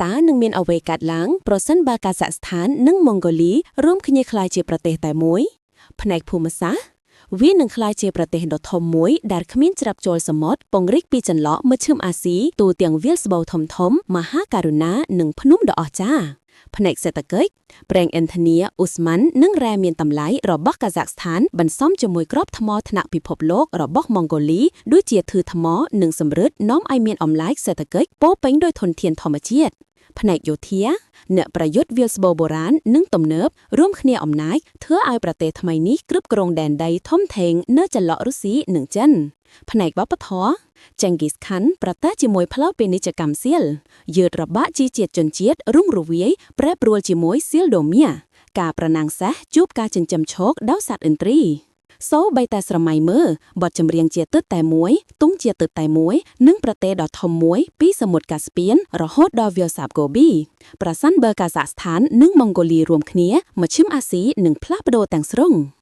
តើនឹងមានអ្វីកើតឡើងប្រសិនបើកាសាក់ស្ថាននិងម៉ុងហ្គូលីរួមគ្នាក្លាយជាប្រទេសតែមួយផ្នែកភូមិសាស្ត្រវានឹងក្លាយជាប្រទេសដ៏ធំមួយដែលគ្មានច្រាប់ចូលសមុទ្រពង្រីកពីចន្លោះមជ្ឈិមអាស៊ីទូទាំងវាលស្បូវធំធំមហាករុណានិងភ្នំដ៏អស្ចារ្យផ្នែកសេដ្ឋកិច្ចប្រេងឥន្ធនាឧស្ម័ននិងរ៉ែមានតម្លៃរបស់កាសាក់ស្ថានបន្សំជាមួយគ្រាប់ថ្មថ្នាក់ពិភពលោករបស់ម៉ុងហ្គូលីដូចជាធឺថ្មនិងសំរឹទ្ធនាំឲ្យមានអំណាចសេដ្ឋកិច្ចពោរពេញដោយធនធានធម្មជាតិផ្នែកយោធាអ្នកប្រយុទ្ធវាលស្បូវបុរាណនិងទំនើបរួមគ្នាអំណាចធ្វើឲ្យប្រទេសថ្មីនេះគ្រប់គ្រងដែនដីធំធេងនៅចន្លោះរុស្ស៊ីនិងចិនផ្នែកវប្បធម៌ចេងហ្គីសខាន់ប្រតាជាមួយផ្លូវពាណិជ្ជកម្មសៀលយឺតរបាក់ជាជាតិជនជាតិរុងរវាយប្រែប្រួលជាមួយសៀលដូមៀការប្រណាំងសេះជួបការចិញ្ចឹមឈោកដោយសត្វឥន្ទ្រីសូបីតែស្រមៃមើបទចម្រៀងជាទឹកតែមួយទង់ជាទឹកតែមួយនិងប្រទេសដ៏ធំមួយពីសមុទ្រកាស្ពៀនរហូតដល់វាលសាបកូប៊ីប្រសិនបើកាសាក់ស្ថាននិងម៉ុងហ្គូលីរួមគ្នាមជ្ឈិមអាស៊ីនឹងផ្លាស់ប្ដូរទាំងស្រុង។